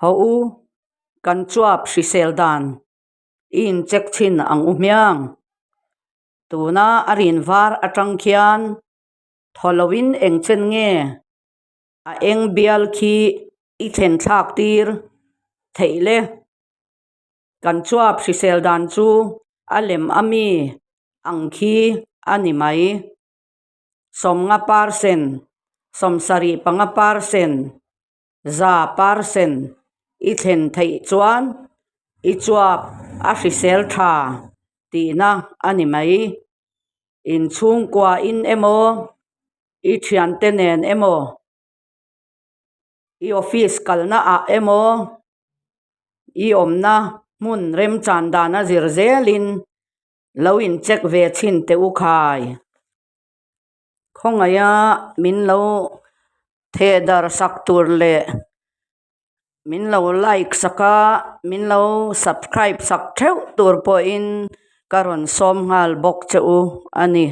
Haw u, kan chuap hrisel dan i incheck chhin ang u hmiang. Tuna a rin var atang khian thaw loin eng chen nge a eng bial khi i thlen thlak tir theih le? Kan chuap hrisel dan chu a lem a mi ang khi a ni mai. 50 percent, 75 percent, 100 percent i thlen theih chuan i chuap a hrisel tha tihna a ni mai. Inchhungkua in emaw, i thiante nen emaw, i office kalna ah emaw, i awmna hmun remchan dana zir zelin lo in check ve chhin teh u khai. Khawngaia min lo theh dar sak tur leh min lo like sak a, min lo subscribe sak theuh tur pawhin ka rawn sawm nghal bawk che u a ni.